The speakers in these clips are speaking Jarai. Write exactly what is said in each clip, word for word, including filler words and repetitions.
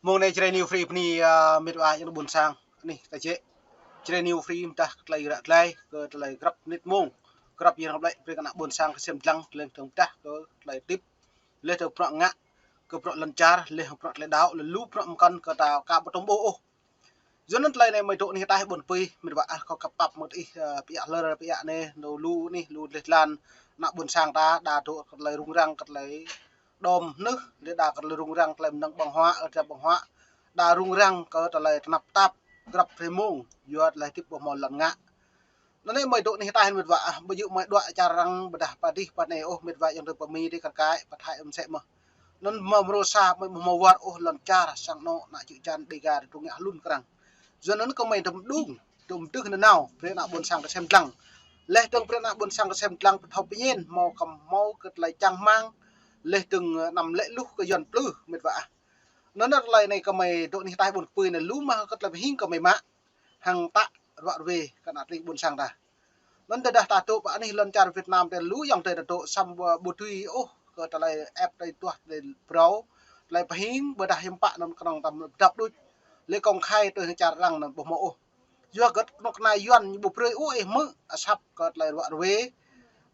Mông anai Jrai New Free bơni, a, mĕt wa ayŏng adơi ƀôn sang. Anih ta jĕ. Jrai New Free mơdah kơ tơlơi ră glai, kơ tơlơi grăp mơnit mông. Grăp yang ră glai brơi kơ ană ƀôn sang kơsem dlăng, lĕ tơ̆ng mơdah kơ tơlơi tip. Lĕ tơ̆ng bruă ngă, kơ bruă lŏn čar, lĕ bruă tơlơi đaŏ, lĕ lu bruă mơkŏn kơ ta ka ƀu tơm ƀuh ôh. Yua anŭn tơlơi anai mơi dŏ anih ataih ƀôn pui, mĕt wa ah, kâo kăp pap mơ̆ng ih, a, pơhiăp hlơr pơhiăp anai, lu lu anih, lu dleh dlan, ană ƀôn sang ta, đa dŏ kơ tơlơi rŭng răng, kơ tơlơi đom hơnưh, lĕ đa kơ tơlơi rŭng răng, tơlơi mơnơ̆ng ƀơ̆ng huă, ơ, tơlơi ƀơ̆ng huă, đa rŭng răng kơ tơlơi tơnap tap, grăp hrơi mông, yua tơlơi tip ƀu hmâo lŏn ngă. Anŭn anai mơi dŏ anih ataih mĕt wa ah, ƀu djơ̆ mơi đuaĭ čar arăng, ƀôdah pơ adih pơ anai ôh, mĕt wa ayŏng adơi pơ Mi dih kar kaĭ, pơ Thái ôm sĕ mơh. Anŭn mơ̆ mrô sa mơi ƀu hmâo wơr ôh lŏn čar sang anŏ ană čư̆ čan Dega tơdruă ngă hlŭn krăng. Yua anŭn kơ mơi dŏ mơđung, dŏ mơdưh nanao, brơi ană ƀôn sang kơsem dlăng. Lĕ tơ̆ng brơi ană ƀôn sang kơsem dlăng pơthâo pơñen, hmâo kơ hmâo kơ tơlơi čang rơmang, lĕ tơ̆ng, ơ, anăm lĕ luh kơ Yuan plư, mĕt wa ah. Anŭn tơlơi anai kơ mơi dŏ anih ataih ƀôn pui anai lu mơ̆ kơ tơlơi pơhing kơ mơi mă. Hăng tă ruă ruê kơ ană tring ƀôn sang ta. Anŭn tơdah ta dŏ pơ anih lŏn čar Việt Nam ta lu ayŏng adơi ta dŏ samơ̆ ƀu dưi ôh kơ tơlơi ĕp tơlơi tuah tơlơi phrâo, tơlơi pơhing ƀôdah hiư̆m pă anŭn kơnơ̆ng ta dăp đôč. Lĕ công khai tui hăng čar arăng anŭn ƀu hmâo ôh. Yua hơget kơnuk kơna Yuan ñu ƀu brơi ôh ih hmư̆ asăp kơ tơlơi ruă ruê.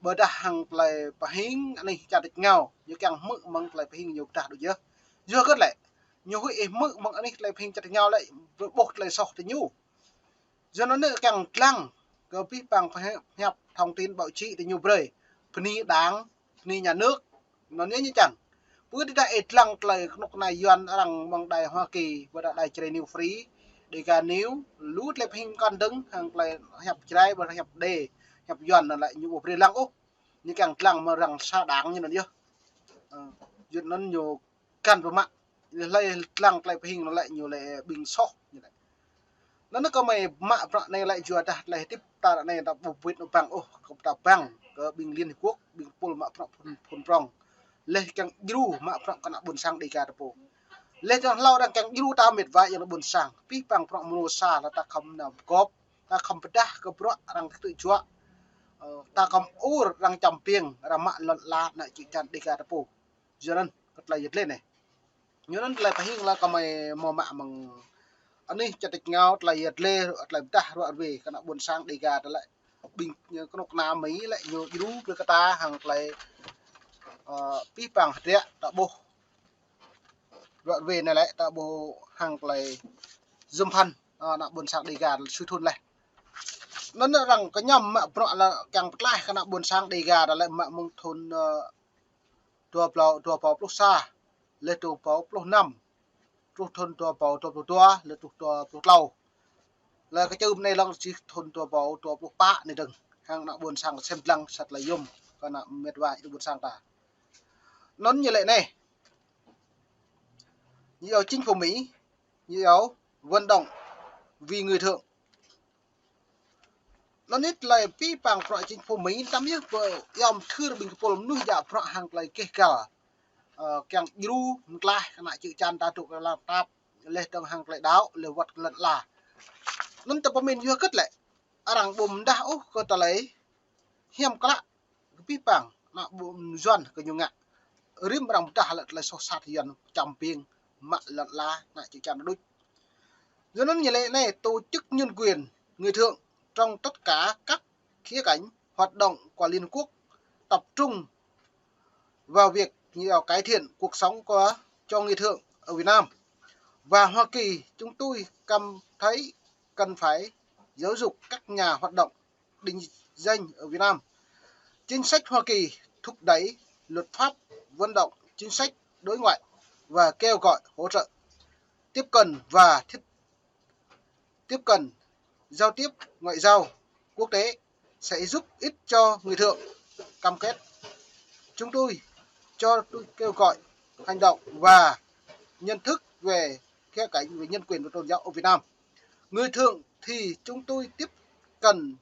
Ƀôdah hăng tơlơi pơhing anih čar tač rơngiao. Ñu kiăng hmư̆ mơ̆ng tơlơi pơhing ñu pơdah đôč yơh. Yua hơget lĕ. Ñu huĭ ih hmư̆ mơ̆ng anih tơlơi pơhing čar tač rơngiao lĕ ƀuh tơlơi soh tơ ñu. Yua anŭn anai kiăng dlăng kơ abih bang pơhiăp thông tin báo chí tơ ñu brơi. Bơni đảng, bơni nhà nước. Anŭn anai ñu čang. Pơ tơdah ih dlăng tơlơi kơnuk kơna Yuan arăng mơ̆ng đài Hoa Kỳ, ƀôdah đài Jrai New Free, Dega News, lu tơlơi pơhing kăn dơ̆ng, hăng tơlơi hiăp Jrai, ƀôdah hiăp Đê, hiăp Yuan anŭn lĕ ñu ƀu brơi lăng ôh. Ñu kiăng dlăng mơ̆ng arăng sa đảng ñu anŭn yơh. Ơ, yua anŭn ñu kăn pơmă. Lĕ hlơi dlăng tơlơi pơhing anŭn lĕ ñu lĕ ƀing soh ñu lĕ. Anŭn kơ mơi mă bruă anai lĕ yua dah tơlơi tip ta ră anai ta ƀu ƀuit nao bang ôh, kơ ta bang kơ ƀing Liên Hiệp Quốc, ƀing pul mă bruă phun, phun prong. Lĕ kiăng djru mă bruă kơ ană ƀôn sang Dega ta pô. Lĕ tơdang hlâo arăng kiăng djru ta mĕt wa ayŏng adơi ƀôn sang. Abih bang bruă mrô sa lĕ ta khŏm nao pơgop, ta khŏm pơdah kơ bruă arăng kơtư̆ juă. Ơ, ta khŏm ur arăng čăm piêng, arăng mă lŏn ala ană čư̆ čan Dega ta pô. Yua anŭn kơ tơlơi yơh tơlơi anai. Yua anŭn tơlơi pơhing lĕ kơ mơi hmâo mă mơ̆ng anih čar tač rơngiao tơlơi yơh tơlơi, tơlơi pơdah ruă ruê kơ ană ƀôn sang Dega ta lĕ. Ƀing kơnuk kơna Mi lĕ ñu djru brơi kơ ta hăng tơlơi, ơ, abih bang hơdră ta ƀuh. Ruă ruê anai lĕ ta ƀuh hăng tơlơi yôm phăn, ơ, ană ƀôn sang Dega sui thun lĕ. Anŭn arăng kơñăm mă bruă lĕ kiăng pơtlaih kơ ană ƀôn sang Dega ta lĕ mă mơ̆ng thun, ơ, dua rơbâo, dua rơbâo pluh sa, lĕ dua rơbâo pluh năm, truh thun dua rơbâo dua pluh dua, lĕ truh dua pluh klâo. Lĕ kơ čư̆ anai lăng čih thun dua rơbâo dua pluh pă anai dơ̆ng. Hăng ană ƀôn sang sem dlăng sat lĕ yôm kơ ană mĕt wa ayŏng adơi ƀôn sang ta. Anŭn ñu lĕ anai. Ñu iâu chính phủ Mỹ, ñu iâu vận động vì người thượng. Anŭn anai tơlơi abih bang bruă chính phủ Mỹ tăm yơh pơ iâu mơthưr ƀing kơpul mơnuih djă bruă hăng tơlơi keh gal. Ơ, kiăng djru mơklaih kơ ană čư̆ čan ta dŏ kơ lŏn tap, lĕ tơ̆ng hăng tơlơi đaŏ, lĕ wơ̆t kơ lŏn ala. Anŭn ta pơmĭn yua hơget lĕ. Arăng ƀu mơdah ôh kơ tơlơi hiam klă kơ abih bang ană ƀôn Yuan kơ ñu ngă. Rĭm arăng pơdah lĕ tơlơi soh sat Yuan čăm piêng mă lŏn ala ană čư̆ čan đôč. Yua anŭn ñu lĕ anai tổ chức nhân quyền người thượng trong tất cả các khía cạnh hoạt động của Liên Hợp Quốc tập trung vào việc cải thiện cuộc sống của cho người thượng ở Việt Nam và Hoa Kỳ. Chúng tôi cảm thấy cần phải giáo dục các nhà hoạt động định danh ở Việt Nam. Chính sách Hoa Kỳ thúc đẩy luật pháp, vận động chính sách đối ngoại và kêu gọi hỗ trợ tiếp cận và thiết, tiếp cận giao tiếp ngoại giao quốc tế sẽ giúp ích cho người thượng cam kết. Chúng tôi cho tôi kêu gọi hành động và nhận thức về khía cạnh về nhân quyền và tôn giáo ở Việt Nam. Người thượng thì chúng tôi tiếp cận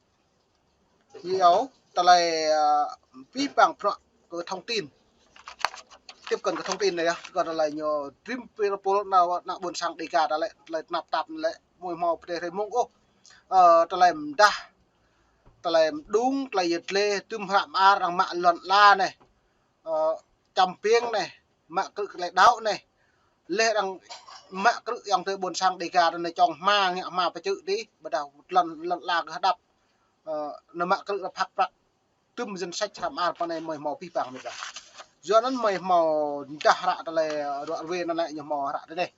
nhiều tơlơi, ơ, abih bang bruă kơ thông tin. Tiếp cận kơ thông tin anai yơh, kơ tơlơi ñu rĭm pơpul ană, ană ƀôn sang Dega ta lĕ, tơlơi tơnap tap lĕ, mơi hmâo pơdơi hrơi mông ôh. Ơ, tơlơi mơdah, tơlơi mơđung, tơlơi yơh tơlơi, tơm hră mơar, arăng mă lŏn ala anai. Ơ, čăm piêng anai, mă krư̆ tơlơi đaŏ anai. Leh arăng mă krư̆ ayŏng adơi ƀôn sang Dega ta anai čong hma, ngă hma pơčư̆ dih, ƀôdah lŏn, lŏn ala kơ hơđăp. Ơ, anai mă krư̆ arăng phak prăk. Tŭm danh sách hrăm ar pơ anai mơi hmâo pih pang mĭt wa. Yua anŭn mơi hmâo mdah hră tơlơi ruă ruê anŭn lĕ ñu hmâo hră tơ anai.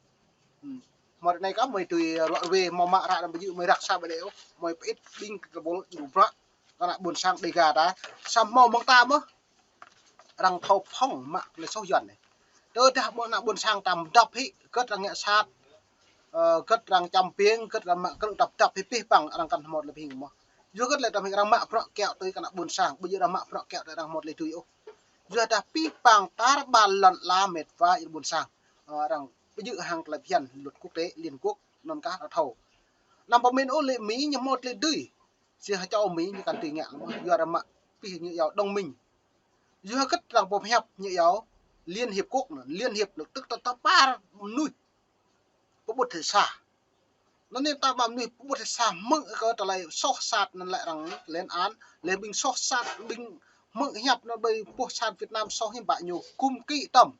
Hmm. Hmâo tơ anai kơ mơi tui ruă ruê hmâo mă hră anŭn ƀu djơ̆ mơi răk sa ƀơi anai ôh. Mơi pơit ƀing tơpul djru bruă kơ ană ƀôn sang Dega ta. Samơ̆ hmâo mơ̆ng ta mơ̆ arăng thâo phŏng mă tơlơi soh Yuan anai. Tơdah ƀôn ană ƀôn sang ta mdăp hĭ, hơget arăng ngă sat, ơ, hơget arăng čăm ƀing, hơget arăng mă krư̆ tăp tăp hĭ pih pang arăng kăn hmâo tơlơi pơhing mơ̆. Yua hơget lĕ tơdah arăng mă bruă kiaŏ tui kơ ană ƀôn sang, ƀu djơ̆ arăng mă bruă kiaŏ tui arăng hmâo tơlơi tui ôh. Yua dah pih pang tar ƀar lŏn ala mĕt wa ih ƀôn sang. Ơ, arăng ƀu djơ̆ hăng tơlơi phiăn luật quốc tế, Liên Quốc, anŭn kah arăng thâo. Anăm pơmĭn ôh lĕ Mi ñu hmâo tơlơi dưi. Sĭt hơčâo Mi ñu kăn dưi ngă lĕ mơ̆, yua arăng mă pih ñu iâu đồng minh. Yua hơget arăng pơhiăp ñu iâu Liên Hiệp Quốc anŭn, Liên Hiệp anŭn tức tơ, tơ ƀar mơnuih pơƀut thê sa. Anŭn anai ta ƀar mơnuih pơƀut thê sa hmư̆ kơ tơlơi soh sat anŭn lĕ arăng lên án, lĕ ƀing soh sat, ƀing hmư̆ hiăp anŭn ƀơi boh sang Việt Nam soh hiư̆m pă ñu gum kĭ tơm.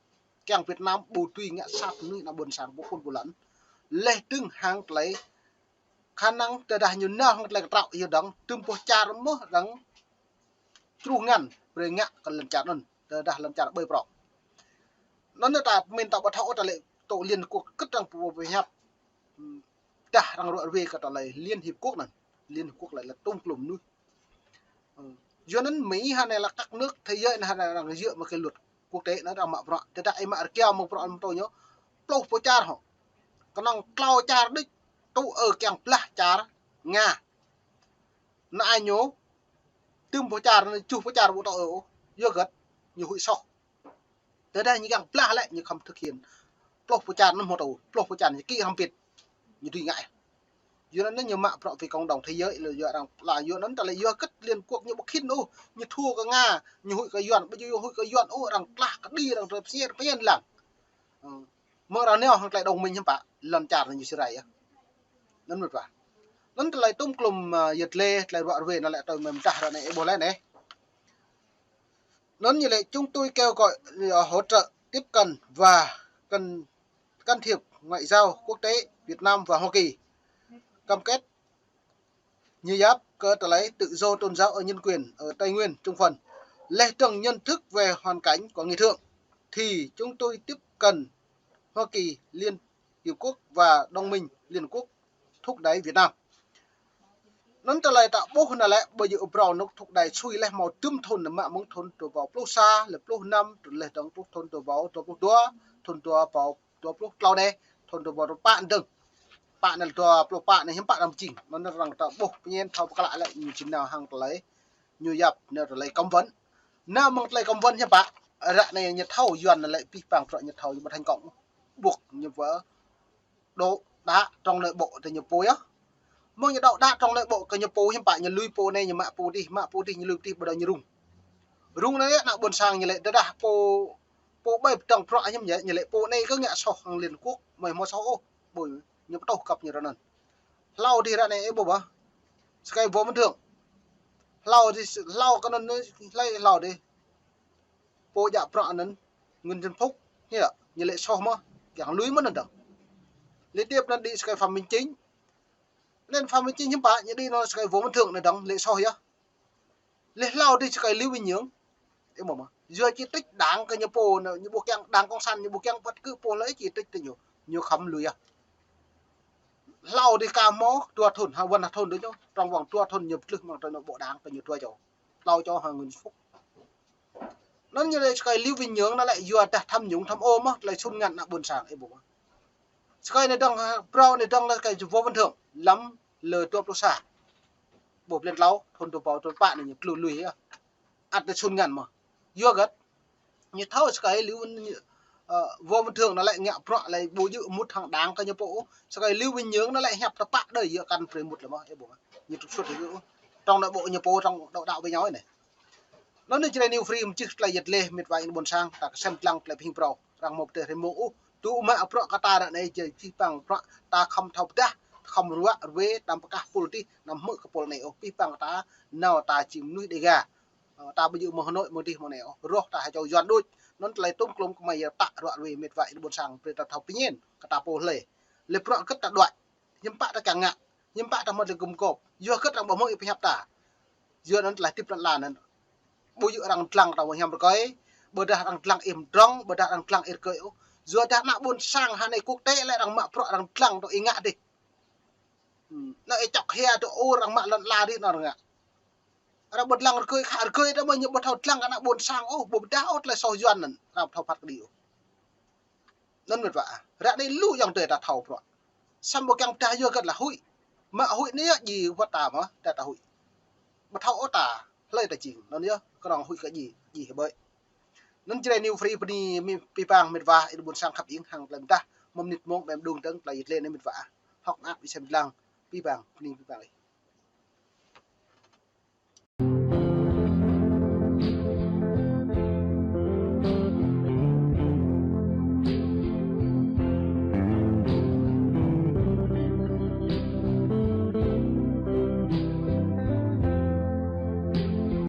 Kiăng Việt Nam ƀu dưi ngă sat mơnuih ană ƀôn sang pơphun pơlan. Leh dơ̆ng hăng tơlơi khả năng tơdah ñu nao hăng tơlơi kơtraŏ yua dơ̆ng, tơm boh čar mơ̆ dơ̆ng čruh ngăn, brơi ngă kơ lŏn čar anŭn, tơdah lŏn čar ƀơi prŏng. Anŭn ta pơmĭn ta ƀu thâo tơlơi tơ Liên Quốc hơget arăng pơhiăp. Dah arăng ruă ruê kơ tơlơi Liên Hiệp Quốc anŭn. Liên Hiệp Quốc lĕ, lĕ tơm klum mơnuih. Ơ. Yua anŭn Mi hă anai lĕ các nước thế giới anai hă anai arăng djơ̆ mă kơ luật quốc tế anŭn arăng mă bruă. Tơdah ih mă rơkiao mơ̆ng bruă anŭn tơ ñu. Pluh boh čar hŏ. Kơnơ̆ng klâo čar đôč tŭ ơ kiăng blah čar Nga. Anai ñu tơm boh čar anai, tơjuh boh čar ƀu tŭ ơ ôh. Yua hơget ñu huĭ soh. Tơdah ñu kiăng blah lĕ ñu khŏm thực hiện. Pluh boh čar anŭn hmâo tŭ, pluh boh čar ñu kĭ hăm pit. Ñu dưi ngă. Yua anŭn ñu mă bruă vì cộng đồng thế giới lĕ yua arăng pla yua anŭn tơlơi yua hơget Liên Quốc ñu ƀu khĭn ôh, ñu thua kơ Nga, ñu huĭ kơ Yuan, ƀu djơ̆ huĭ kơ Yuan ôh, arăng tlah kơđi arăng tơlơi pơsier pơñen lăng. Ơ. Mơ̆ng arăng nao hăng tơlơi đồng minh hiư̆m pă, lŏn čar anai ñu sơrai yơh. Anŭn mĭt wa. Anŭn tơlơi tơm klum, ơ, yơh lĕ, tơlơi ruă ruê anŭn lĕ tui mơ̆ng mdah ră anai ih ƀuh lĕ anai. Anŭn ñu lĕ chúng tôi kêu gọi, ờ, hỗ trợ tiếp cận và can, can thiệp ngoại giao quốc tế Việt Nam và Hoa Kỳ cam kết ñu yap kơ tơlơi tự do tôn giáo và nhân quyền ở Tây Nguyên chung phần. Leh dơ̆ng nhận thức về hoàn cảnh của người Thượng thì chúng tôi tiếp cận Hoa Kỳ, Liên Hiệp Quốc và Đồng minh Liên Quốc thúc đẩy Việt Nam. Anŭn tơlơi ta ƀuh anŭn lĕ ƀơi yua ƀrô anŭn thúc đẩy sui leh hmâo tơm thun anŭn mă mơ̆ng thun dua rơbâo pluh sa, leh pluh năm, leh dơ̆ng pluh thun dua rơbâo dua pluh dua, thun dua rơbâo dua pluh klâo anai, thun dua rơbâo dua pluh pă anŭn dơ̆ng. Pă anŭn dua pluh pă anai hiư̆m pă arăng pơjing. Anŭn arăng ta ƀuh pơñen thâo pơkla lĕ ñu či nao hăng tơlơi ñu yap nao tơlơi cấm vận. Nao mơ̆ng tơlơi cấm vận hiư̆m pă, ră anai ñu thâo Yuan anŭn lĕ pih pang bruă ñu thâo ñu ƀu thành công. Buộc ñu pơ đô đa trong nội bộ tơ ñu pô yơh. Mơ̆ng ñu đô đa trong nội bộ kơ ñu pô hiư̆m pă ñu lui pô anai ñu mă pô dih, mă pô dih ñu lui pô dih ƀu đô ñu rŭng. Rŭng anai ană ƀôn sang ñu lĕ tơdah pô, pô ƀai pơdơ̆ng bruă hiư̆m ñu, ñu lĕ pô anai kơ ngă soh hăng Liên Quốc, mơi hmâo soh ôh, ƀu ñu pơtô kăp ñu ră anŭn. Hlâo dih ră anai ih ƀuh ƀă. Sơkai Võ Văn Thưởng. Hlâo dih, hlâo kơ anŭn, hlâo, hlâo dih. Pô djă bruă anŭn, Nguyễn Xuân Phúc, ñu lĕ, ñu lĕ soh mơ̆, kiăng lui mơ̆ anŭn dơ̆ng. Lĕ tiếp anŭn đĭ sơkai Phạm Minh Chính. Anŭn Phạm Minh Chính hiư̆m pă, ñu đĭ anŭn sơkai Võ Văn Thưởng anŭn dơ̆ng, lĕ soh yơh. Lĕ hlâo dih sơkai Liu Vinh Nhương. Ih ƀuh mơ̆. Yua chỉ trích đảng kơ ñu pô, ñu ƀu kiăng đảng cộng sản, ñu ƀu kiăng bất cứ pô lơi chỉ trích tơ ñu. Ñu khŏm lui yơh. Hlâo dih ka hmâo dua thun, ha wăn ha thun đôč ñu. Trong vòng dua thun ñu pơtlưh mơ̆ng trong nội bộ đảng kơ ñu dua čô. Hlâo čô hăng Nguyễn Xuân Phúc. Anŭn ñu lĕ sơkai Liu Vinh Nhương anŭn lĕ yua dah tham nhũng tham ô mơ̆, tơlơi sun ngăn ană ƀôn sang ih ƀuh mơ̆. Sơkai anai dơ̆ng, ƀrô anai dơ̆ng lĕ sơkai Võ Văn Thưởng, lăm lơ dua pluh sa. Ƀuh blan klâo, thun dua rơbâo dua pluh pă anai ñu lui lui yơh. Ăt tơlơi sun ngăn mơ̆. Yua hơget. Ñu thâo sơkai Liu Vinh, ơ, Võ Văn Thưởng anŭn lĕ ngă bruă lĕ ƀu djơ̆ mŭt hăng đảng kơ ñu pô. Sơkai Liu Vinh Nhương anŭn lĕ hiăp tơpă đơi yua kăn brơi mŭt lĕ mơ̆, ih ƀuh mơ̆. Ñu trục xuất yơh. Trong nội bộ ñu pô, trong đô đao với nhau anai. Anŭn anai Jrai New Free mơčih tơlơi yơh lĕ mĕt wa ih ƀôn sang, ta kơsem lăng tơlơi pơhing phrâo, arăng hmâo pơdơh rơmông ôh, tŭ mă bruă kơ ta ră anai jai pih pang bruă, ta khŏm thâo pơdah, khŏm ruă ruê, tăm pơkah pul dih, anăm hmư̆ kơ pul anai ôh, pih pang ta, nao ta či mơnuih Dega. Ơ, ta ƀu djơ̆ mơ̆ng Hà Nội mơ̆ng dih mơ̆ng anai ôh. Rŏh ta hơjao Yuan đôč. Anŭn tơlơi tŭm klôm kơmơi ta ruă ruai mĕt wa ih ƀôn sang brơi ta thâo pơñen. Kơ ta pô hlơi. Lĕ bruă hơget ta đuaĭ. Hiư̆m pă ta kiăng ngă. Hiư̆m pă ta mơ̆t lĕ gum gôp. Yua hơget arăng ƀu hmư̆ ih pơhiăp ta. Yua anŭn tơlơi hơdip lŏn ala anŭn. Ƀu djơ̆ arăng dlăng ta ƀu hiam rơkơi. Ƀôdah arăng dlăng ih mdrŏng, ƀôdah arăng dlăng ih rơkơi ôh. Yua dah ană ƀôn sang hơnai quốc tế lĕ arăng mă bruă arăng dlăng tơ ih ngă dih. Hmm. Anai ih čŏk hia tơ ur arăng mă lŏn ala dih anŭn arăng ngă. Arăng ƀu dlăng rơkơi, khă rơkơi ta mơ̆ ñu ƀu thâo dlăng ană ƀôn sang ôh, ƀu pơdah ôh tơlơi soh Yuan anŭn, arăng ƀu thâo phat kơđi ôh. Anŭn mĕt wa ah. Ră anai lu ayŏng adơi ta thâo bruă. Samơ̆ ƀu kiăng pơdah yua hơget lah huĭ. Mă huĭ anai yơh djai wơ̆t ta mơ̆, ta ta huĭ. Ƀu thâo ôh ta, hlơi ta jing, anŭn yơh, kơnơ̆ng huĭ kơ djai, djai hơbơi. Anŭn Jrai New Free bơni mi-, abih bang mĕt wa ih ƀôn sang khăp ing hăng tơlơi mơdah, mơ̆ng mơnit mông ƀem đung dơ̆ng tơlơi yit lĕ anai mĕt wa ah. Hơ̆k mơak ih sem dlăng, abih bang, bơni abih bang ih.